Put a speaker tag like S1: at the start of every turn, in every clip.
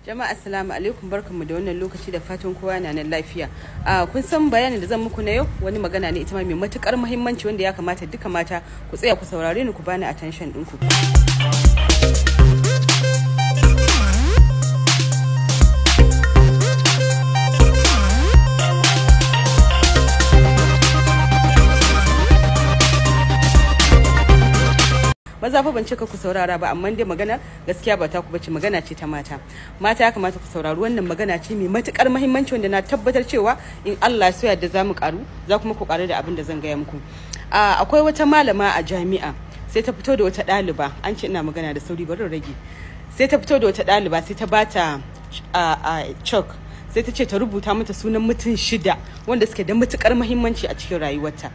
S1: Jama'a assalamu alaikum, barkanmu da wannan lokaci da fatan kowa na nan lafiya. Kun san bayanin da zan muku na yau wani magana ne ita ma mai matukar muhimmanci wanda ya kamata duka mata ku tsaya ku saurare ni ku bani attention ɗinku. Maza fa ban cika ku saurara ba, amma dai magana gaskiya ba ta ku bace, magana ce ta mata. Mata ya kamata ku saurari wannan magana ce mai matukar muhimmanci wanda na tabbatar cewa in Allah ya so yadda za mu karu, za kuma ku karu da abin da zan gaya muku. Akwai wata malama a jami'a, sai ta fito da wata ɗaliba, an ce ina magana da sauri bari rage. Sai ta fito da wata ɗaliba, sai ta bata chalk, sai ta ce ta rubuta mata sunan mutum 6 wanda suke da matukar muhimmanci a cikin rayuwarta.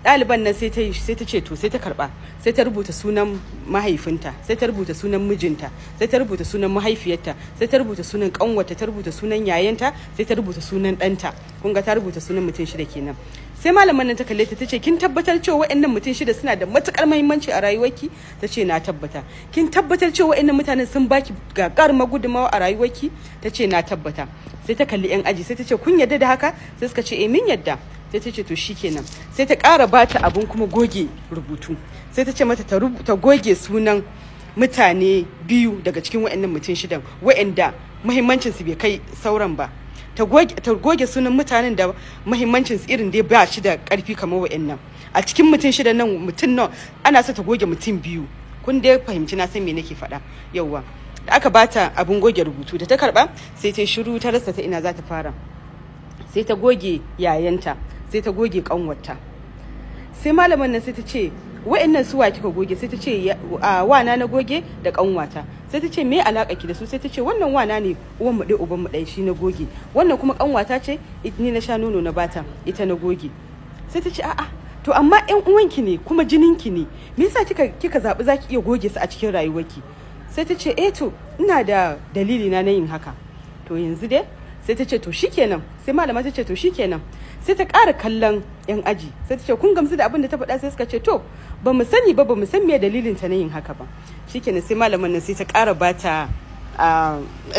S1: Ɗaliban nan sai ta ce to sai ta karba, sai ta rubuta sunan mahaifinta, sai ta rubuta sunan mijinta, sai ta rubuta sunan mahaifiyarta, sai ta rubuta sunan kanwarta, ta rubuta sunan yayanta, sai ta rubuta sunan ɗanta. Kun ga ta rubuta sunan mutum 6 kenan. Sai malaman nan ta kalle ta tace kin tabbatar cewa waɗannan mutum 6 suna da matukar muhimmanci a rayuwarki? Tace na tabbata. Kin tabbatar cewa waɗannan mutanen sun baki gagarumar gudunmawa a rayuwarki? Tace na tabbata. Sai ta kalli yan aji sai ta ce kun yadda da haka? Sai suka ce eh mun yadda. Sai ta ce to shikenan. Sai ta ƙara bata abun kuma goge rubutu. Sai ta ce mata ta goge sunan mutane 2 daga cikin waɗannan mutum 6 waɗanda muhimmancin su bai kai sauran ba. Ta goge sunan mutanen da muhimmancin su irin dai ba shi da ƙarfi kamar waɗannan. A cikin mutum 6 nan mutum nan ana so ta goge mutum 2. Kun dai fahimci na san me nake faɗa. Yauwa. Da aka bata abun goge rubutu da ta karba sai ta shiru ta rasa ta ina za ta fara. Sai ta goge yayanta, sai ta goge kanwarta. Sai malaman nan sai ta ce wa'annan su wa kika goge? Sai ta ce wana na goge da kanwata. Sai ta ce me alaka ki da su? Sai ta ce wannan wana ne uwan mu ɗaya uban mu ɗaya shi na goge, wannan kuma kanwata ce ni na sha nono na bata ita na goge. Sai ta ce a'a to amma ƴan uwanki ne kuma jininki ne, me yasa kika zabi zaki iya goge su a cikin rayuwarki? Sai ta ce eh to ina da dalili na yin haka. To yanzu dai sai ta ce to shikenan. Sai malama ta ce to shikenan. Sai ta ƙara kallon yan aji sai ta ce kun gamsu da abin da ta faɗa? Sai suka ce to ba mu sani ba, ba mu san me dalilin ta na yin haka ba. Shikenan sai malaman nan sai ta ƙara bata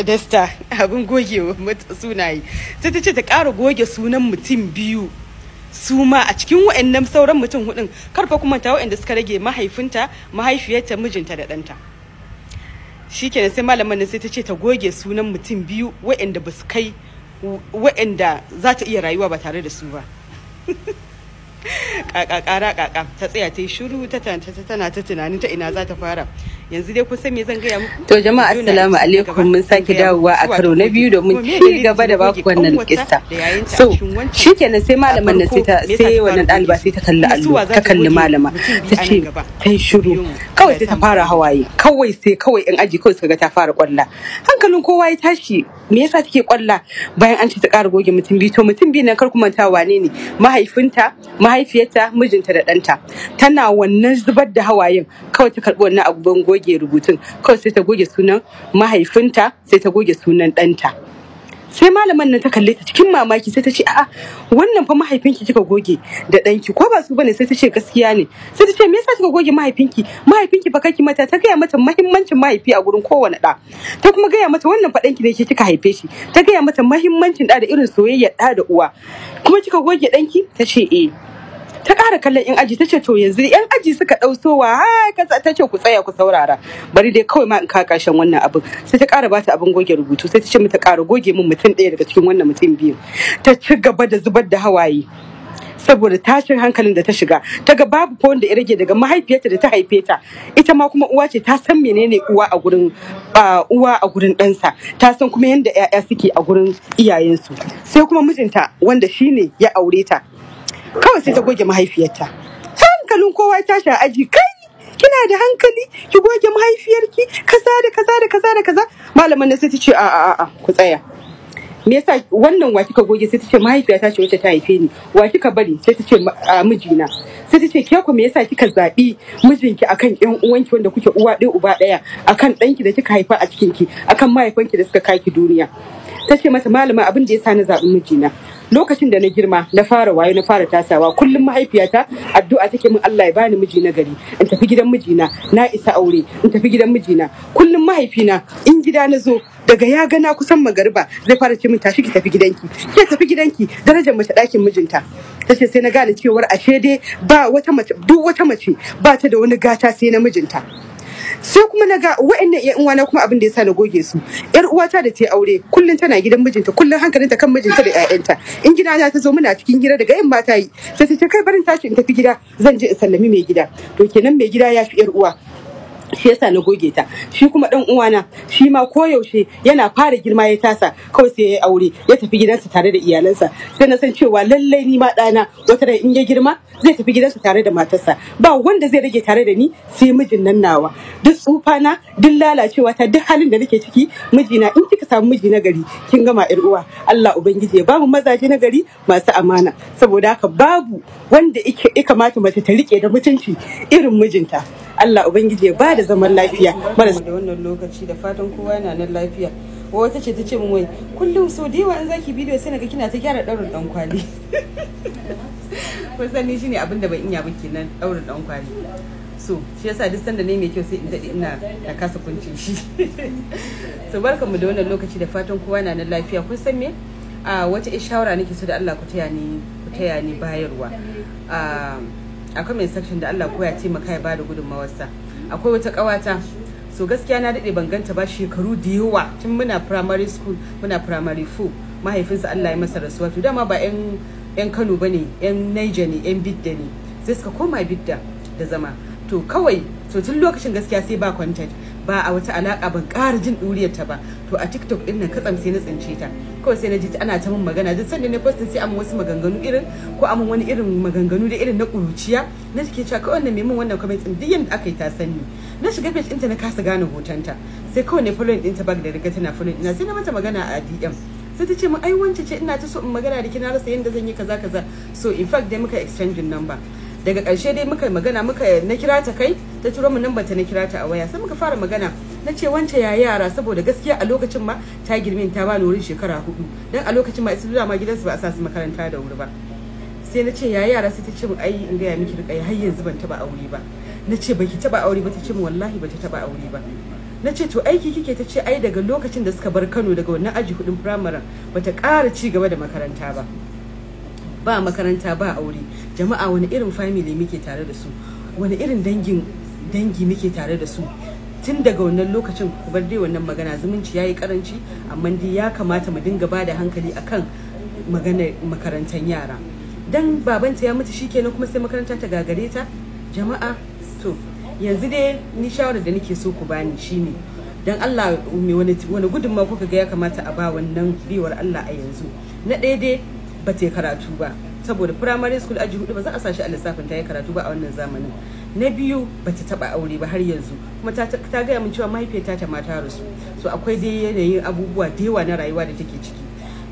S1: dasta abin goge sunaye. Sai ta ce ta ƙara goge sunan mutum 2 su ma a cikin wa'annan sauran mutum 4. Karfa kuma ta wa'anda suka rage mahaifinta, mahaifiyarta, mijinta da ɗanta. Shikenan sai malaman nan sai ta ce ta goge sunan mutum 2 waɗanda ba su kai waɗanda za ta iya rayuwa ba tare da su ba. Kaka kara kaka ta tsaya ta yi shiru ta tana ta tunanin ta ina za ta fara. Yanzu dai kun san me zan gaya muku?
S2: To jama'a assalamu alaikum, mun sake dawowa a karo na biyu domin ci gaba da baku wannan kissa. So shikenan sai malaman nan sai ta sai wannan ɗaliba sai ta kalli allo, ta kalli malama, ta ce ta yi shiru kawai sai ta fara hawaye, kawai sai kawai yan aji kawai suka ga ta fara kwalla. Hankalin kowa ya tashi, me yasa take kwalla bayan an ce ta ƙara goge mutum 2? To mutum 2 nan kar ku manta wane ne? Mahaifinta, mahaifiyarta, mijinta da ɗanta. Tana wannan zubar da hawayen kawai ta karɓi wannan abubuwan goge rubutun, kawai sai ta goge sunan mahaifinta, sai ta goge sunan ɗanta. Sai malaman nan ta kalle ta cikin mamaki sai ta ce a'a wannan fa mahaifinki kika goge da ɗanki ko ba su bane? Sai ta ce gaskiya ne. Sai ta ce me yasa kika goge mahaifinki? Mahaifinki fa kake mata. Ta gaya mata muhimmancin mahaifi a gurin kowane ɗa, ta kuma gaya mata wannan fa ɗanki ne ke kika haife shi, ta gaya mata muhimmancin ɗa da irin soyayyar ɗa da uwa, kuma kika goge ɗanki? Ta ce eh. Ta ƙara kallon yan aji ta ce to yanzu yan aji suka ɗau sowa ha kaza. Ta ce ku tsaya ku saurara, bari dai kawai ma in ka ƙarshen wannan abin. Sai ta ƙara bata abin goge rubutu, sai ta ce mata ƙara goge min mutum 1 daga cikin wannan mutum 2. Ta ci gaba da zubar da hawaye saboda tashin hankalin da ta shiga. Ta ga babu ko wanda ya rage daga mahaifiyarta da ta haife ta, ita ma kuma uwa ce, ta san menene uwa a gurin uwa a gurin ɗansa, ta san kuma yadda 'ya'ya suke a gurin iyayensu. Sai kuma mijinta wanda shine ya aure ta. Kawai sai ta goge mahaifiyarta. Hankalin kowa ya tashi a aji, kai kina da hankali ki goge mahaifiyarki kaza da kaza da kaza da kaza. Malaman nan sai ta ce a a a ku tsaya, me yasa wannan wa kika goge? Sai ta ce mahaifiyata ce wacce ta haife ni. Wa kika bari? Sai ta ce mijina. Sai ta ce ke ku me yasa kika zabi mijinki akan ƴan uwanki wanda kuke uwa ɗaya uba ɗaya, akan ɗanki da kika haifa a cikinki, akan mahaifanki da suka kaki duniya? Ta ce mata malama abin da yasa na zabi mijina, lokacin da na girma na fara wayo na fara tasawa, kullum mahaifiyata addu'a take min Allah ya bani miji na gari, in tafi gidan mijina, na isa aure in tafi gidan mijina. Kullum mahaifina in gida na zo
S1: Daga ya gana kusan magariba zai fara ce min tashi ki tafi gidanki, ke tafi gidanki, darajar mace ɗakin mijinta. Ta ce sai na gane cewar ashe dai ba wata mace, duk wata mace ba ta da wani gata sai na mijinta. Sai kuma na ga wa'annan ƴan uwana kuma abin da yasa na goge su, ƴar uwata da ta aure kullun tana gidan mijinta, kullun hankalinta kan mijinta da ƴaƴanta. In gidana ta zo muna cikin gida daga yamma ta yi sai ta ce kai barin tashi in tafi gida, zan je in sallami mai gida. To kenan mai gida ya fi ƴar uwa, shi yasa na goge ta. Shi kuma dan uwana shi ma koyaushe yana fara girma ya tasa kawai sai ya aure ya tafi gidansa tare da iyalansa. Sai na san cewa lallai ni ma ɗana wata ran in ya girma zai tafi gidansa tare da matarsa, ba wanda zai rage tare da ni sai mijin nan nawa. Duk tsufana, duk lalacewa ta, duk halin da nake ciki, mijina in kika samu miji na gari kin gama ƴar uwa. Allah ubangiji ya bamu mazaje na gari masu amana. Saboda haka babu wanda ya kamata mace ta rike da mutunci irin mijinta. Allah ubangiji ya bada zaman lafiya.
S3: Da wannan lokaci da fatan kowa yana nan lafiya. Wata ce ta ce min wai kullum sau da yawa in zaki bidiyo sai naga kina ta gyara daurin dan kwali. Kun san ni shine abin da ban iya ba kenan, daurin dan kwali. So shi yasa duk sanda ne mai kyau sai in dade ina da kasa kuncin shi. So barkanmu da wannan lokaci da fatan kowa yana nan lafiya. Kun san me? A wata shawara nake so da Allah ku taya ni bayarwa. A comment section da Allah ko ya taimaka ya bada gudunmawarsa. Akwai wata kawata, so gaskiya na dade ban ganta ba shekaru da yawa, tun muna primary school, muna primary 4, mahaifinsa Allah ya masa rasuwa. To dama ba yan Kano bane, yan Niger ne, yan Bidda ne, sai suka koma Bidda da zama. To kawai to tun lokacin gaskiya sai ba contact, ba a wata alaka, ban ƙara jin ɗuriyar ta ba. To a TikTok din nan katsam sai na tsince ta, kawai sai na ji ana ta min magana. Duk sanda na postin sai amin wasu maganganu irin ko amin wani irin maganganu da irin na ƙuruciya. Na take cewa kawai wannan mai min wannan comment din duk yanda aka yi ta sanni. Na shiga page ɗinta na kasa gane hotonta, sai kawai ne following ɗinta back da riga tana following ina. Sai na mata magana a DM, sai ta ce min ai wance ce ina ta so in magana da ki na rasa yanda zan yi kaza kaza. So in fact dai muka exchange number. Daga ƙarshe dai muka magana, muka na kira ta kai ta turo min number ta, na kira ta a waya, sai muka fara magana. Na ce wance ya yara, saboda gaskiya a lokacin ma ta girme ta bani wurin shekara 4, dan a lokacin ma ita ma gidansu ba a sa su makaranta da wuri ba. Sai na ce ya yara, sai ta ce min ai in gaya miki rika har yanzu ban taba aure ba. Na ce baki taba aure ba? Ta ce min wallahi bata taba aure ba. Na ce to aiki kike? Ta ce ai daga lokacin da suka bar Kano daga wannan aji 4 primary bata ƙara ci gaba da makaranta ba. Ba makaranta ba aure. Jama'a wani irin family muke tare da su, wani irin dangi muke tare da su. Tun daga wannan lokacin ku bar dai wannan magana, zumunci yayi karanci, amma dai ya kamata mu dinga bada hankali akan magana makarantar yara. Dan babanta ya mutu shikenan kuma sai makaranta ta gagare ta. Jama'a to yanzu dai ni shawarar da nake so ku bani shine, dan Allah me wani gudunmawa kuka ga ya kamata a ba wannan biwar Allah a yanzu. Na ɗaya dai ba ta karatu ba, saboda primary school aji 4 ba za a sashi a lissafin ta yi karatu ba a wannan zamanin. Na biyu ba ta taba aure ba har yanzu, kuma ta gaya min cewa mahaifiyarta ta mata rasu. So akwai dai yanayin abubuwa da yawa na rayuwa da take ciki.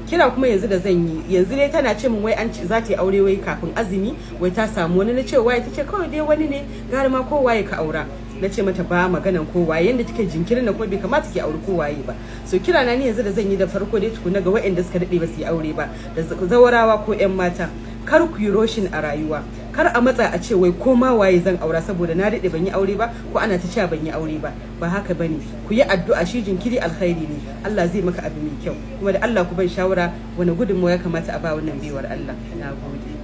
S3: Kira kuma yanzu da zan yi yanzu dai tana ce min wai an za ta yi aure wai kafin azumi, wai ta samu wani. Na ce waye? Ta ce kawai dai wani ne, gara ma ko waye ka aura. Na ce mata ba maganan kowaye, yanda kike jinkirin na kuma bai kamata ki auri kowaye ba. So kira na ni yanzu da zan yi da farko dai tukuna ga waɗanda suka dade ba su yi aure ba, da zawarawa ko ƴan mata, kar ku yi roshin a rayuwa. Kar a matsa a ce wai ko ma waye zan aura saboda na dade ban yi aure ba, ko ana ta cewa ban yi aure ba. Ba haka bane. Ku yi addu'a, shi jinkiri alkhairi ne, Allah zai maka abu mai kyau. Kuma da Allah ku ban shawara wani gudunmawa ya kamata a ba wannan baiwar Allah. Nagode.